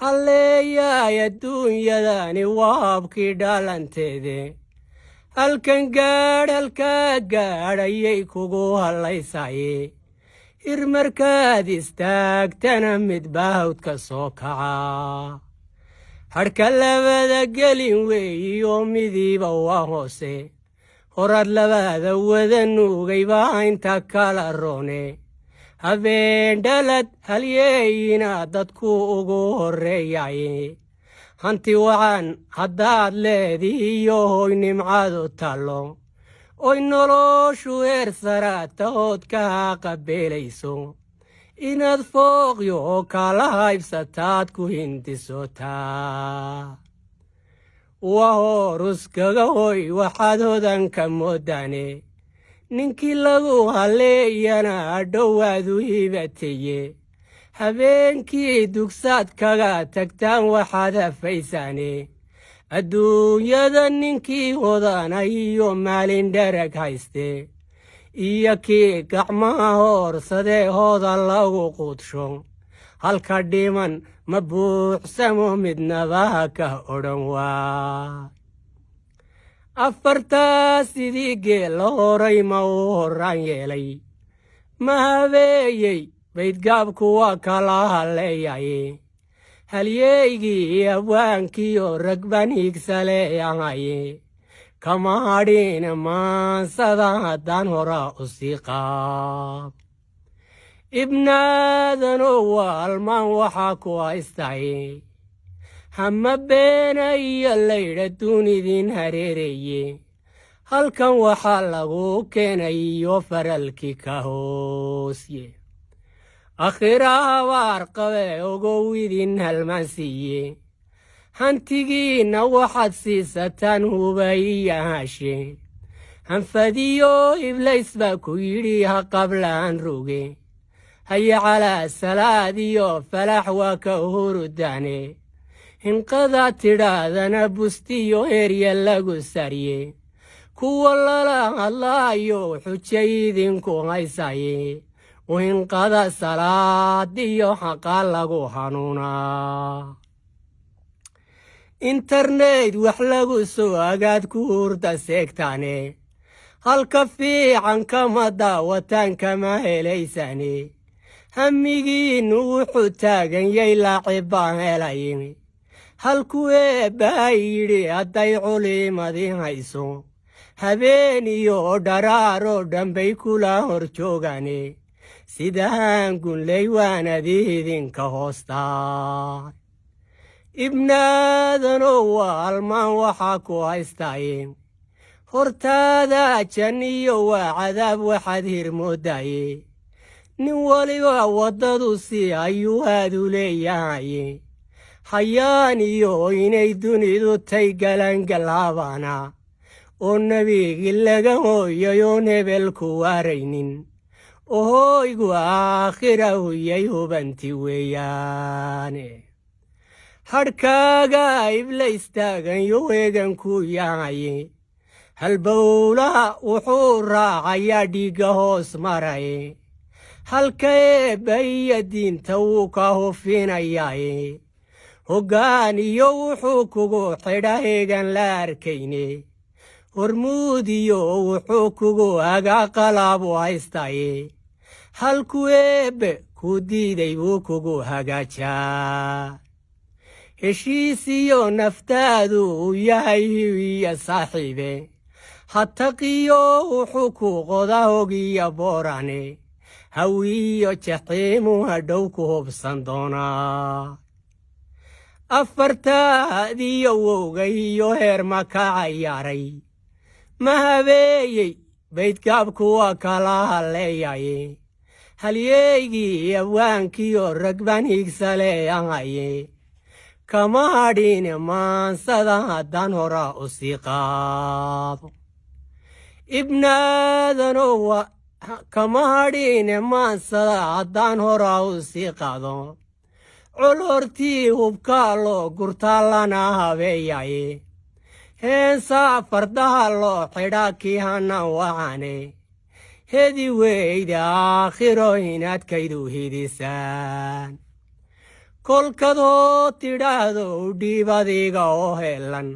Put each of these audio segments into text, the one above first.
Halleeyaay, adduunyadani waa habkii dhalanteede. Halkan gaadh, halkaa gaadh ayay kugu hallaysaye. Hirmarkaad istaagtana midbaa hawdka soo kaca. Hadhka labada gelin weeyiyo midiiba waa hoose. Horaad labada wada nuugay baa inta kala roone. Habeen dhalad halyeeyina dadku ugu horreeyaye. Hanti wacan haddaad leedihiyo hoy nimcadu tallo, oy noloshu heer saraatahood kaa qabeelayso, inaad fooqyo oo kala haybsataad ku hindisotaa. Waa horuskaga hoy waxaad hodanka moodane. Ninkii lagu halleeyana dhowaadu hibateye. Habeenkii dugsaad kaga tagtaan waxaad hafaysaane. Adduunyada ninkii hodana iyo maalin dharag hayste, iyo kii gacmaha hoorsadee hooda lagu quudsho, halka dhiman ma buuxsamo midnaba ha ka odhan waa. Afartaa sidii geella horay ma u horraan yeelay? Ma habeeyey baydgaabku waa kala halleeyaye. Halyeygii abwaankiyo ragban hiigsaleeyahaye, kama hadhin maansada haddaan horaa u sii qaab. Ibnaadanow, waa almaan waxaa ku haystaye. Hama beena iyo laydha duunidin hareereeye. Halkan waxaa lagu keenay iyo faralkii ka hoosye. Akhira habaar qabe ogow idin halmaansiiye. Hantigiinna waxaad siisataan hubayiya haashe. Hanfadiyo iblays baa ku yidhi ha qablaan roge. Haya calaa salaad iyo falax waa ka hurudane. Hinqada tidhaahdana bustiyo herya lagu sarye. Kuwa lala hadlaayo xujay idinku haysaye. Uhinqada salaadiyo xaqa lagu hanuunaa. Internet wax lagu soo agaad ku hurda seegtaane. Halka fiican kama daawataan, kama helaysane. Hamigiinnu wuxuu taagan yay laacib baan helay. Halku eebbaa yidhi hadday culimadii hayso, habeen iyo dharaaroo dhanbay kula hor joogaane. Sidaan gunley waanadi idinka hoostaa. Ibnaadanow, waa almaan waxaa ku haystaaye. Hortaada janniyo waa cadaab waxaad hirmoodaye. Nin waliba waddadu si ayuu aadu leeyahaye. Hayaan iyo inay dunidu tay galangalaabaana, oo nebigii laga hooyay oon hebel ku waaraynin, oo hooygu aakhira huyay hubanti weeyaane. Hadhkaaga iblays taagan yo eeganku yahaye. Halbowlaha wuxuu raacayaa dhiigga hoos maraye. Halka eebba iyo diinta wuu ka hufinayaaye. Hoggaan iyo wuxuu kugu xidha heegan la arkayne. Hormuud iyo wuxuu kugu hagaa qalaabu haystaye. Halku eebbe ku diiday buu kugu hagaajaa. Heshiis iyo naftaadu uu yahay hiwiya saaxiibe. Hataqiyo wuxuu ku qoda hogiya boorane. Hawiyo jaxiimu hadhow ku hubsan doonaa. Afartaadiyo wowga iyo heer ma ka cayaaray? Ma habeeyey baydgaabku waa kala halleeyaye. Halyeygii abwaankiyo ragban hiigsaleeyahaye, kama hadhin maansada haddaan horaa u sii qaado. Ibnaadanow, kama hadhin maansada haddaan horaa u sii qaado. Col hortii hubkaa loo gurtaa lana habeeyaye. Heensaa fardaha loo xidhaa kii hana wacane. Hedi weyda aakhiro inaadkaydu hidisaan. Kolkadoo tidhaahdo u dhiib adiga oo heellan,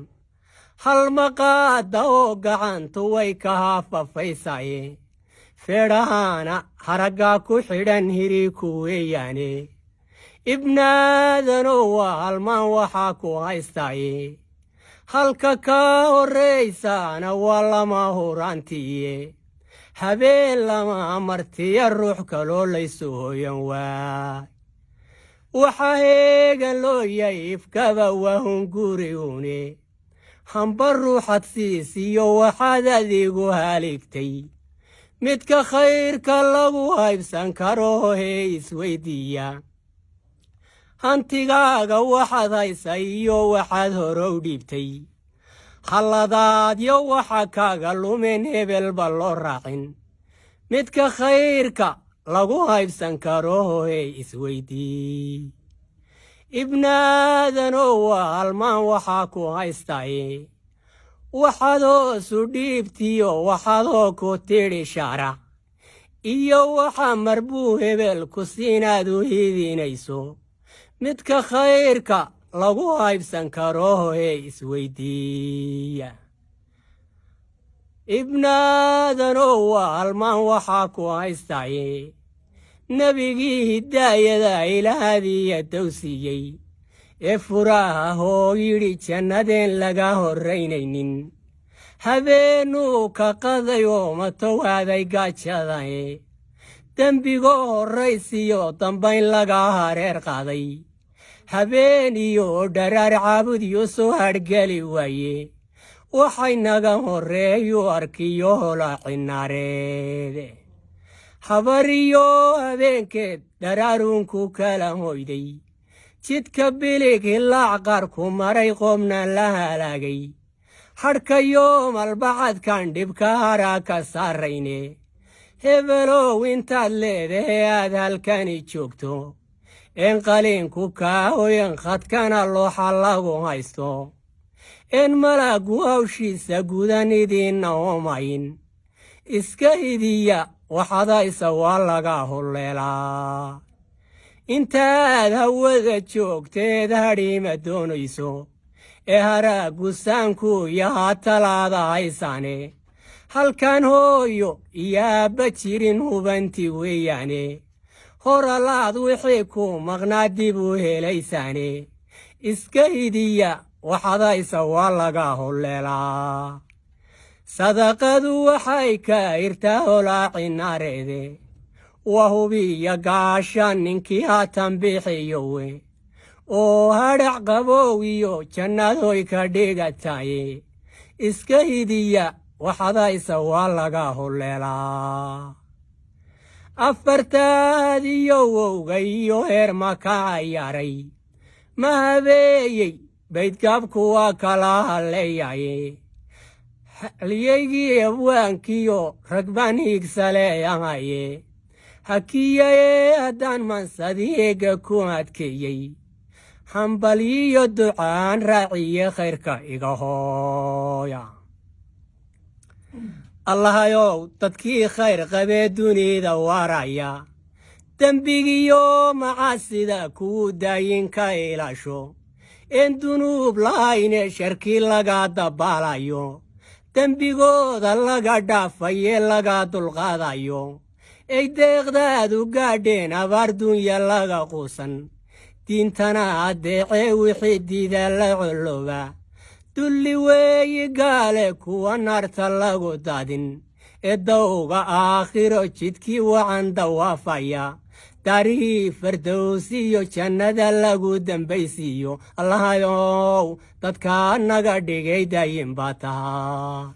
hal maqaada oo gacantu way ka haafafaysaye. Feedhahaana haraggaa ku xidhan hiri ku weeyaane. Ibnaadanow, waa halmaan waxaa ku haystaye. Halka kaa horraysaana waa lama huraantiiye. Habeen lama martiya ruux kaloo laysu hoyan waay. Waxaa heegan loo yahay ifkaba waa hunguriguune. Hamba ruuxad siisiyo waxaad adigu haligtay, midka khayrka lagu haybsan karo hee isweydiiya. Hantigaaga waxaad haysa iyo waxaad horow dhiibtay, halladaadyo waxa kaaga lumen hebelba loo raacin. Midka khayrka lagu haybsan karo hee isweydii. Ibnaadanow, waa halmaan waxaa ku haystaye. Waxaad hoosu dhiibtiyo waxaadoo ku tidhi shaarac iyo waxa marbuu hebel ku siinaad u hidinayso, midka khayrka lagu haybsan karo hee isweydiiya. Ibnaadanow, waa halmaan waxaa ku haystaye. Nebigii hidaayada ilaahadiya dowsiiyey ee furaha hoo yidhi jannadeen laga horraynaynin, habeenuu ka qaday oo matowaaday gaajadae, dembigoo horraysiyo dambayn laga hareer qaaday, habeen iyo dharaar caabudyo soo hadhgeli waaye, waxay naga horreeyu arkiyo holaacinaareede. Habariyo habeenkeed dharaaruunku kala hoyday, jidka bilig hilaac qaar ku maray, qoobna la halaagay, hadhkayo malbacadkan dhibka haraa ka saarayne. Hebelow, intaad leedahe aad halkani joogto, een qaliinku kaa hoyan, khadkana looxa lagu haysto, een malaagu hawshiisa gudan idiinna oomayn, iska hidiya waxadaysa waa laga hulleelaa. Intaad hawada joogteed hadhiima doonayso ee haraaggu saanku yahaa talaada haysaane, halkan hooyo iyo aabba jirin hubanti weeyaane. Horalaad wixii ku maqnaa dib u helaysaane. Iska hidiya waxadaysa waa laga hulleelaa. Sadaqadu waxay ka irtaa holaaci naareede. Waa hubiya gaasha ninkii haatan bixiyowe oo hadhac qabow iyo jannadoy ka dhigataye. Iska hidiya waxadaysa waa laga hulleelaa. Afartaad iyo wowga iyo heer ma ka cayaaray, ma habeeyey baydgaabku waa kala halleeyaye. Halyaygii abwaankiyo rag baan hiigsaleeyahaye. Hakiyaye haddaan mansadiiga ku adkeeyey, hambalyiyo ducaan raaciye khayrka iga hooya. Allahayow, dadkii khayr qabee dunida waaraya, dembigiyo macaasida kuwu daayinka ilaasho, een dunuub lahayne sharkii laga dabaalayo, dembigooda laga dhaafaye laga dulqaadayo, ay deeqdaadu gaadheen abaar dunya laga quusan, diintana addeecee wixii diida la colooba, dulli weeyi gaale kuwa naarta lagu daadin ee dawga aakhiro jidkii wacan dawaafaya, daarihii fardowsiyo jannada lagu dembaysiiyo. Allahayow, dadkaa naga dhigay daayin baa tahaa.